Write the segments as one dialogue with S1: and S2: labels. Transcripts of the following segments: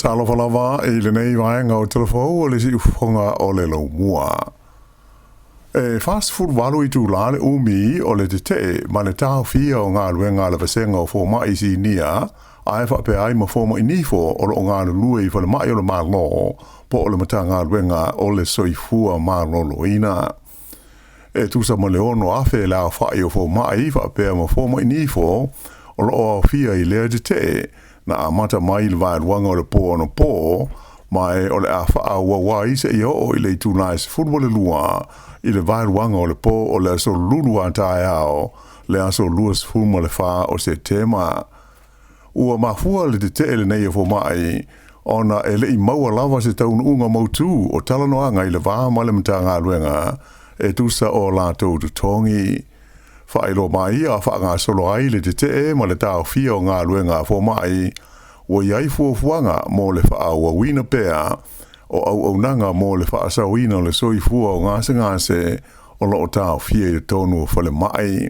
S1: Talofa lava i lenei vaega o Tala Fou o le Siufofoga o le Laumua. E 48 itulā le umi o le tetee ma le taofia o galuega a le Vasega o Fomai Sinia ae faapea ai ma fomai nifo o lo o galulue i falemai o le Malo po o le Matagaluega o le Soifua Maloloina. E tusa ma le 6,000 le aofai o fomai faapea ma fomai nifo o lo o aofia i lea tetee na amata mai i le vaeluaga o le pō anapo, ma e o le a faaauau ai seia oo i le itula e 12 i le vaeluaga o le pō o le aso Lulu a taeao, le aso 24 o Setema. Ua mafua le tetee lenei o fomai ona e le i maua lava se taunuuga mautu o talanoaga i le va ma le Matagaluega e tusa o latou totogi. Faailoa mai a faagasolo ai le tetee ma le taofia o galuega a fomai, ua i ai fuafuaga mo le faaauauina pea o auaunaga mo le faasaoina o le soifua o gasegase o lo o taofia i totonu o falemai.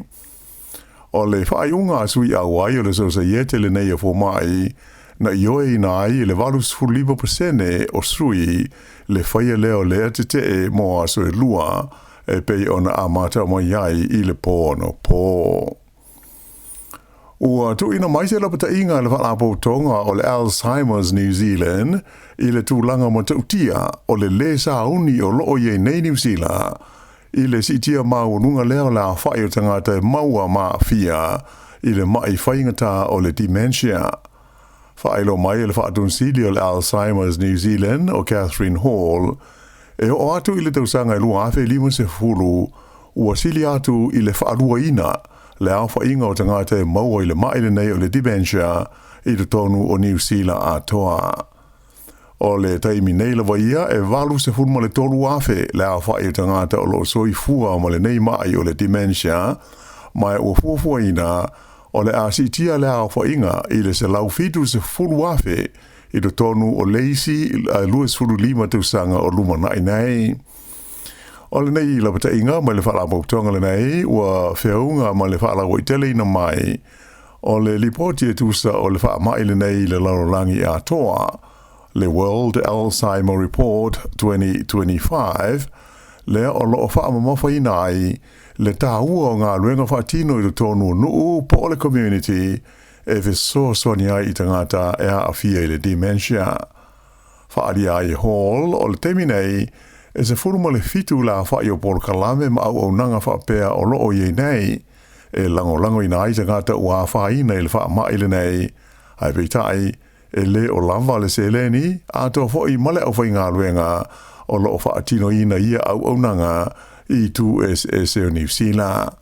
S1: O le faaiuga a sui auai o le Sosaiete lenei o Fomai na ioeina ai e le 85% o sui le faia lea o lea tetee mo aso e lua e pei ona amata mai ai i le pō anapo. Ua tuuina mai se lapataiga a le Faalapotopotoga o le Alzheimer's New Zealand i le tulaga matautia o le lē sauni o lo o i ai nei Niu Sila i le siitia maualuga lea o le aofai o tagata e maua ma aafia i le ma'i faigata o le dementia. Faailoa mai e le Faatonesili o le Alzheimer's New Zealand o Catherine Hall, e oo atu i le tausaga e 2050, ua sili atu i le faaluaina le aofaiga o tagata e maua i le ma'i lenei o le dementia i totonu o Niu Sila atoa. O le taimi nei lava ia e 83,000 le aofai o tagata o lo o soifua ma lenei ma'i o le dementia, ma ua fuafuaina o le a siitia le aofaiga i le 170,000 i totonu o le isi 25 tausaga o lumanai nei. O lenei lapataiga mai le Faalapotopotoga lenei ua feauga ma le faalauaiteleina mai o le lipoti e tusa o le faamai lenei i le lalolagi atoa, le World Alzheimer Report 2025, lea o lo o faamamafaina ai le taua o galuega faatino i totonu o nuu po o le community e fesoasoani ai i tagata e aafia i le dementia. Faaalia ai e Hall, o le taimi nei, e 17 le aofai o polokalame ma auaunaga faapea o lo o i ai nei, e lagolagoina ai tagata ua afaina i le faamai lenei, ae peitai, e le o lava le seleni, atoa foi ma le aufaigaluega o lo o faatinoina ia auaunaga i itu eseese o Niu Sila.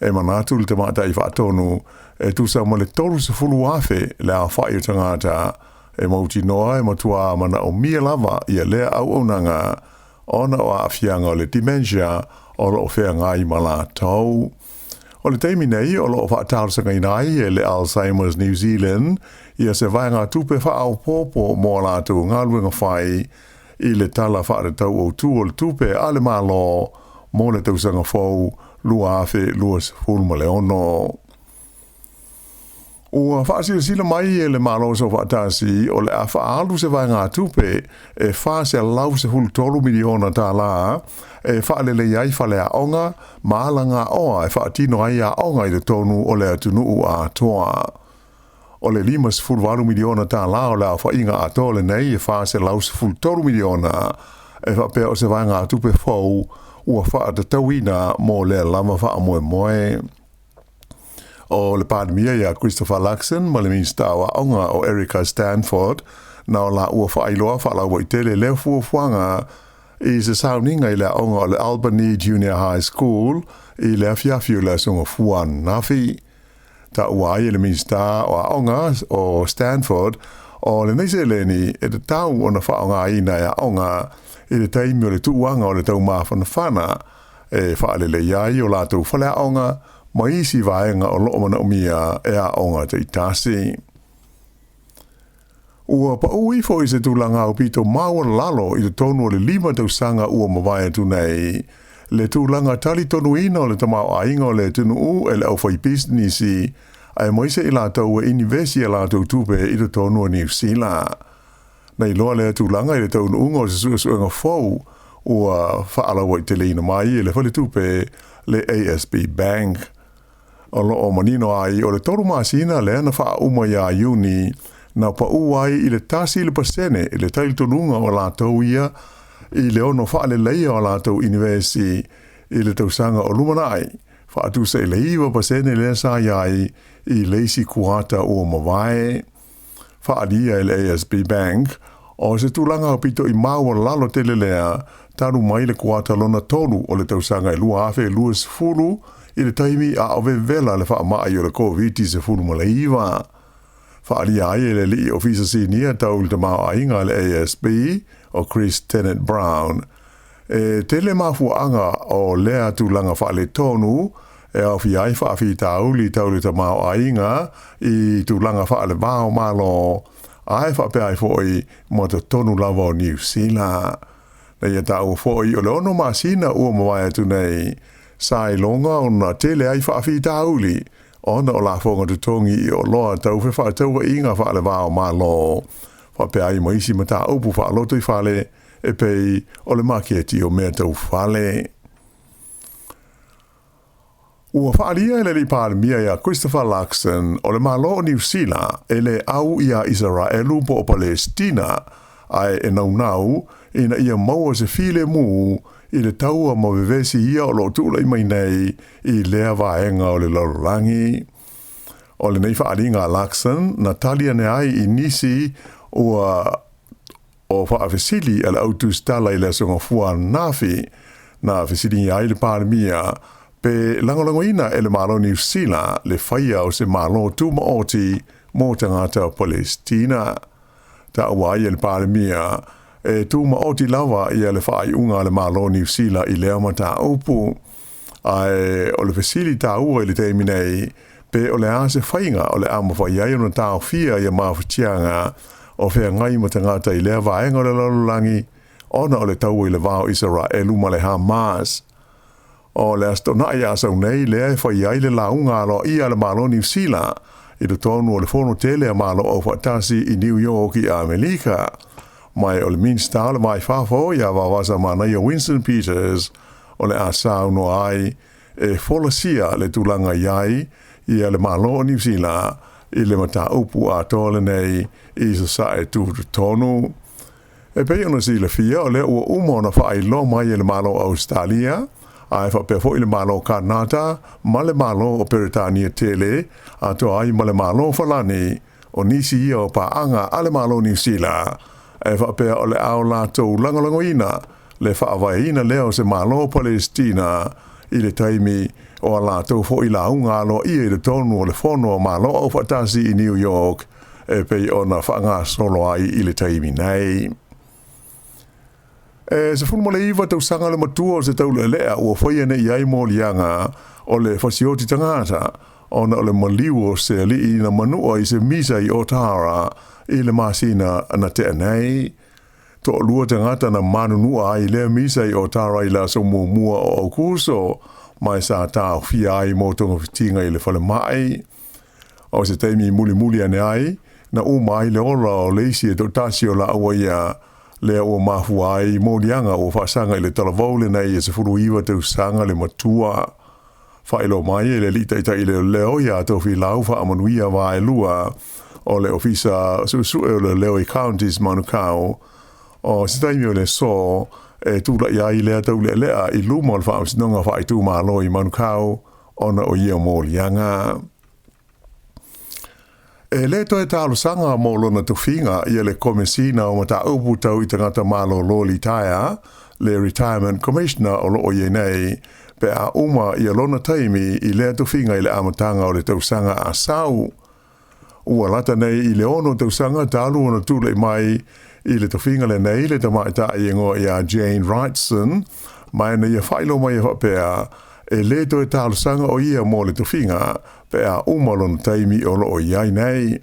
S1: E manatu le tamaitai faatonu e tusa ma le 30,000 le aofai o tagata e mautinoa e matua manaomia lava ia lea auaunaga ona o aafiaga o le dementia o lo o feagai ma latou. O le taimi nei o lo o faatalosagaina ai e le Alzheimer's New Zealand ia se vaegatupe faaopoopo mo a latou galuega fai i le Tala Faatatau Autu o le Tupe a le Malo mo le tausaga fou 2026. Ua faasilasila mai e le Malo Soofaatasi o le a faaalu se vaegatupe e $413 miliona tālā e faaleleia ai faleaoga ma alagaoa e faatino ai aoga i totonu o le atunuu atoa. O le $58 miliona tālā o le aofaiga atoa lenei e $413 miliona e faapea o se vaegatupe fou ua faatatauina mo lea lava faamoemoe. O le Palemia ia Christopher Luxon ma le Minisita o Aoga o Erica Stanford na o laua faailoa faalauaitele lea fuafuaga i se sauniga i le aoga o le Albany Junior High School i le afiafi o le Aso Gafua ananafi. Taua ai e le Minisita o Aoga o Stanford o lenei seleni e tatau ona faaaogaina e aoga i le taimi o le tuuaga o le taumafanafana e faaleleia ai o latou faleaoga ma isi vaega o lo o manaomia e aoga taitasi. Ua pau ifo i se tulaga aupito maualalo i totonu o le 5 tausaga ua mavae atu nei, le tulaga talitonuina o le tamaoaiga o le atunuu e le aufaipisinisi aemaise i latou e inivesi a latou tupe i totonu o Niu Sila. Na iloa lea tulaga i le taunuuga o se suesuega fou ua faalauaiteleina mai e le faletupe le ASB Bank. O lo o manino ai o le 3 masina lea na faauma ia Iuni na paʻu ai i le 1% le talitonuga o latou ia i le ono faaleleia o latou inivesi i le tausaga o lumanai, faatusa i le 9% lea sa i ai i le isi kuata ua mavae. Faaalia e le ASB Bank o se tulaga aupito i maualalo tele lea talu mai le kuata lona tolu o le tausaga e 2020, i le taimi a o vevela le faamai o le Koviti-19. Faaalia ai e le alii ofisa sinia tau le tamaoaiga a le ASB o Chris Tennent-Brown e tele mafuaaga o lea tulaga faaletonu, e aofia ai faafitauli tau le tamaoaiga i tulaga faaleva o Malo ae faapea ai foi ma totonu lava o Niu Sila. Na ia taua foi o le 6 masina ua mavae atu nei sa iloga ona tele ai faafitauli ona o lafoga totogi i oloa tau fefaatauaiga faaleva o Malo, faapea ai ma isi mataupu faalotoifale e pei o le maketi o mea taufale. Ua faaalia e le alii Palemia ia Christopher Luxon o le Malo o Niu Sila e le au ia Isaraelu po o Palestina, ae e naunau ina ia maua se filemu i le taua ma vevesi ia o loo tulai mai nei i lea vaega o le lalolagi. O lenei faaaliga a Luxon na tali ane ai i nisi ua o faafesili a le autusitala i le aso Gafua ananafi, na fesiligia ai le Palemia pe lagolagoina e le Malo Niu Sila le faia o se malo tumaoti mo tagata Palestina. Taua ai e le Palemia e tumaoti lava ia le faaiuga a le Malo Niu Sila i lea mataupu. Ae o le fesili taua i le taimi nei, pe o le a se faiga o le a mafai ai ona taofia ia mafatiaga o feagai ma tagata i lea vaega o le lalolagi ona o le taua i le va o Isaraelu ma le Hamas. O le Aso Toonai a sau nei lea e fai ai le lauga aloaia a le Malo Niu Sila i totonu o le Fono Tele a Malo Aufaatasi i New York i Amerika. Ma o le Minista o le Va i Fafo ia Vaovasamanaia Winston Peters o le a saunoa ai e folasia le tulaga i ai ia le Malo o Niu Sila i le mataupu atoa lenei i Sasae tutotonu. E pei ona silafia o lea ua uma ona faailoa mai e le Malo o Ausetalia, ae faapea foi le Malo Kanata ma le Malo o Peretania Tele, atoa ai ma le Malo Falani, o nisi ia o paaga a le Malo Niu Sila, e faapea o le a o latou lagolagoina le faavaeina lea o se Malo Palesitina i le taimi o a latou foi lauga aloaia i totonu o le Fono a Malo Aufaatasi i New York e pei ona faagasolo ai i le taimi nei. E 19 tausaga le matua o se taulealea ua faia nei ai moliaga o le fasioti tagata ona o le maliu o se alii na manua i se misa i Otara i le masina na tea nei. 2 tagata na manunua ai lea misa i Otara i le aso 1 o Aukuso, ma sa taofia ai mo togafitiga i le falemai. O se taimi mulimuli ane ai na uma ai le ola o le isi e toatasi o laua ia lea ua mafua ai moliaga ua faasaga i le talavou lenei e 19 tausaga le matua. Faailoa mai e le alii taitai leoleo ia Tofilau Faamanuia Vaelua o le Ofisa Suesue o Leoleo i Counties Manukau o se taimi o le aso e tulai ai lea taulealea i luma o le faamasinoga faaitumalo i Manukau ona o ia moliaga. E le toe talosaga mo lona tofiga ia le Komesina o Mataupu Tau i Tagata Malolo Litaea, le Retirement Commissioner o loo i nei, pe a uma ia lona taimi i lea tofiga i le amataga o le tausaga a sau. Ua lata nei i le 6 tausaga talu ona tulai mai i le tofiga lenei le tamaitai e igoa ia Jane Wrightson, ma na ia faailoa mai e faapea e le toe talosaga o ia mo le tofiga pe a uma lona taimi o loo i ai nei.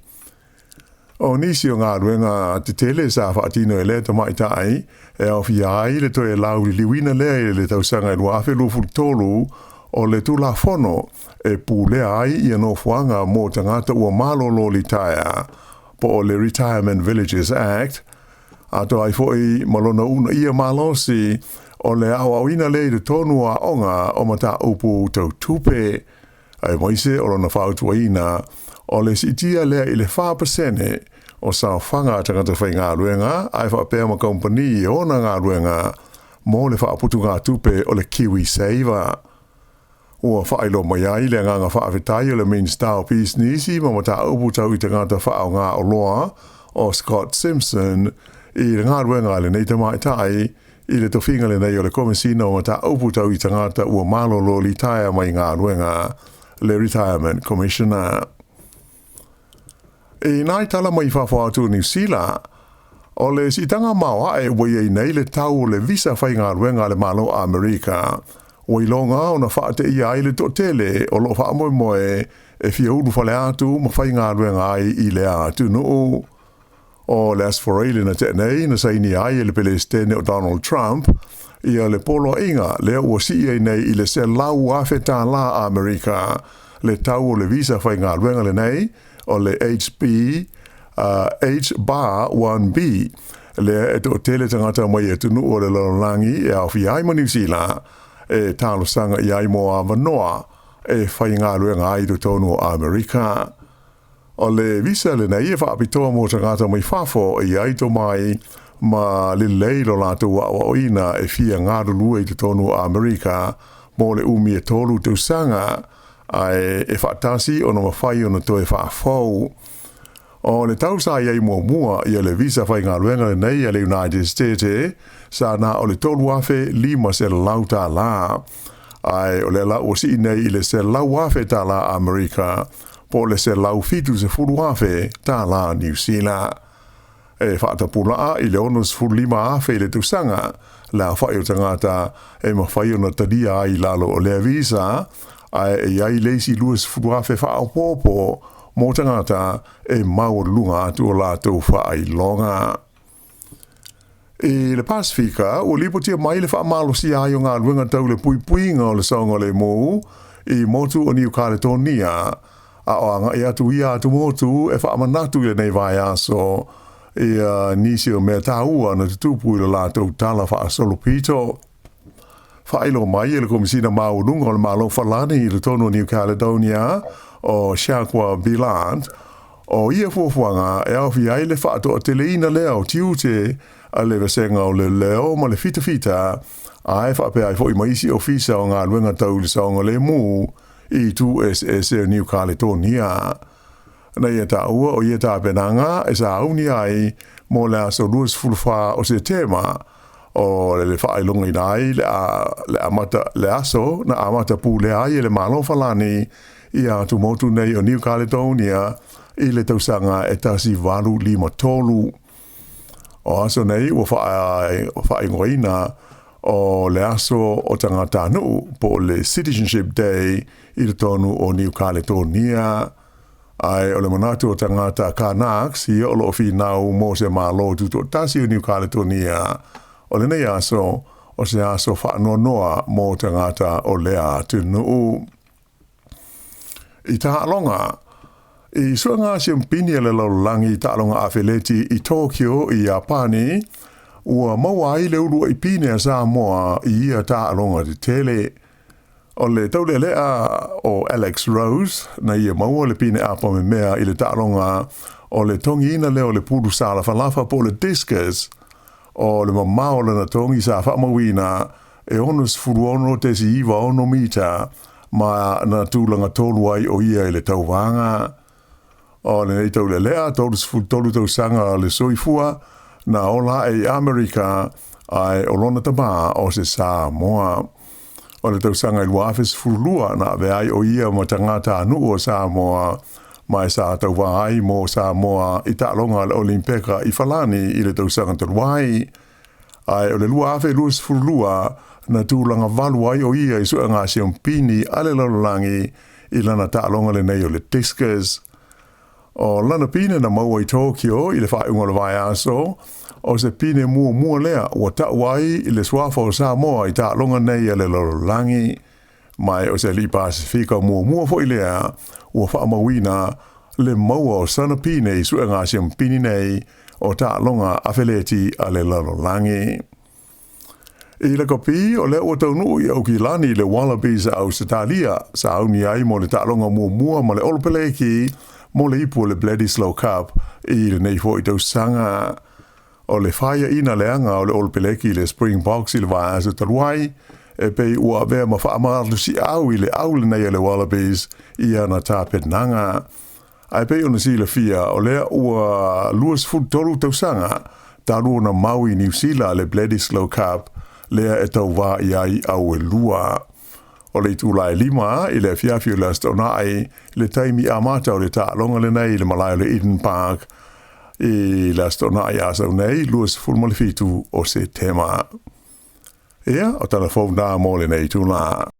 S1: O nisi o galuega tetele sa faatino e lea tamaitai e aofia ai le toe lauliliuina lea i le tausaga e 2023 o le Tulafono e pulea ai ia nofoaga mo tagata ua malolo litaea, po o le Retirement Villages Act. Atoa ai foi ma lona uunaia malosi o le aoaoina lea i totonu o aoga o mataupu tau tupe, aemaise o lona fautuaina o le siitia lea i le 4% o saofaga a tagata faigaluega ae faapea ma kamupani e ona galuega mo le faaputugatupe o le KiwiSaver. Ua faailoa mai ai le agaga faafetai o le Minisita o Pisinisi ma Mataupu Tau i Tagata Faaaoga Oloa o Scott Simpson i le galuega a lenei tamaitai i le tofiga lenei o le Komesina o Mataupu Tau i Tagata ua Malolo Litaea mai Galuega, le Retirement Commissioner. I nai tala mai fafo atu o Niu Sila, o le siitaga maoae ua i ai nei le tau o le visa faigaluega a le Malo o Amerika, ua iloga ona faateia ai le toatele o loo faamoemoe e fia ulufale atu ma faigaluega ai i lea atunuu. O le Aso Faraile na tea nei na sainia ai e le Peresetene o Donald Trump ia le poloaiga lea ua sii ai nei i le $100,000 Amerika le tau o le visa faigaluega lenei o le HB H-1B lea e toatele tagata mai atunuu o le lalolagi e aofia ai ma Niu Sila e talosaga i ai mo avanoa e faigaluega ai i totonu o Amerika. O le visa lenei e faapitoa mo tagata mai fafo e i ai tomai ma lelei lo latou aoaoina e fia galulue i totonu o Amerika mo le umi e 3 tausaga, ae e faatasi ona mafai ona toe faafou. O le tau sa i ai muamua ia le visa faigaluega lenei a le United States sa na o le $3,500, ae o lea la ua sii nei i le $100,000 Amerika po o le $170,000 Niu Sila. E faatapulaa i le 65,000 i le tausaga le aofai o tagata e mafai ona talia ai i lalo o lea visa, ae e i ai le isi 20,000 faaopoopo mo tagata e maualuluga atu o latou faailoga. I le Pasefika, ua lipotia mai le faamalosia ai o galuega tau le puipuiga o le saogalemu i motu o Niu Kaletonia, a o agai atu ia atumotu e faamanatu i lenei vaiaso ia nisi o mea taua na tutupu i le latou tala faasolopito. Faailoa mai e le Komesina Maualuga o le Malo Falani i totonu o New Caledonia o Jacques Billant, o ia fuafuaga e aofia ai le faatoateleina lea o tiute a le vasega o leoleo ma le fitafita, ae faapea ai foi ma isi ofisa o galuega tau i le saogalemu i itu eseese o New Caledonia. Na ia taua o ia tapenaga e sauni ai mo le aso 24 o Setema, o le faailogaina ai le, a, le, amata, le aso na amata pulea ai e le Malo Falani ia atumotu nei o New Caledonia i le tausaga e 1853. O aso nei ua faaigoaina o le aso o tagatanuu po o le Citizenship Day i totonu o New Caledonia. Ae o le manatu o tagata Kanaks ia o loo finau mo se Malo Tutoatasi o New Caledonia, o lenei aso o se aso faanoanoa mo tagata o lea atunuu. I taaloga, i suega siampini a le lalolagi i taaloga afeleti i Tokyo i Iapani, ua maua ai le uluai pine a Samoa i ia taaloga tetele. O le taulealea o Alex Rose na ia maua le pine apa memea i le taaloga o le togiina lea o le pulu salafalafa po o le discus. O le mamao o lana togi sa faamauina e 66.96 mita ma na tulaga tolu ai o ia i le tauvaga. O lenei taulealea, 33 tausaga le soifua, na ola ae i Amerika, ae o lona tamā o se Samoa. O le tausaga i 2012 na avea ai o ia ma tagatanuu o Samoa, ma e sa tauvā ai mo Samoa i taaloga a le Olimpeka i Falani i le tausaga talu ai. Ae o le 2022 na tulaga valu ai o ia i suega siampini a le lalolagi i lana taaloga lenei o le discus. O lana pine na maua i Tokyo i le faaiuga o le vaiaso, o se pine muamua lea ua tau ai i le suafa o Samoa i taaloga nei a le lalolagi. Ma o se alii Pasefika muamua foi lea ua faamauina le maua o sana pine i suega siampini nei o taaloga afeleti a le lalolagi. I lakapi, o lea ua taunuu i Aukilani le Wallabies a Ausetalia, sauni ai mo le taaloga muamua ma le Olopeleki mo le ipu o le Bledisloe Cup i lenei foi tausaga. O le faiaina leaga o le Olopeleki i le Springboks i le vaiaso talu ai, e pei ua avea ma faamalosiau i le au lenei a le Wallabies i ana tapenaga. Ae pei ona silafia, o lea ua 23 tausaga talu ona mau i Niu Sila le Bledisloe Cup lea e tauvā i ai au e lua. O le itula e 5 i le afiafi o le Aso Toonai le taimi amata o le taaloga lenei i le malae o le Eden Park i le Aso Toonai a sau nei, 27 o Setema. Ia, o tala fou na mo lenei itula.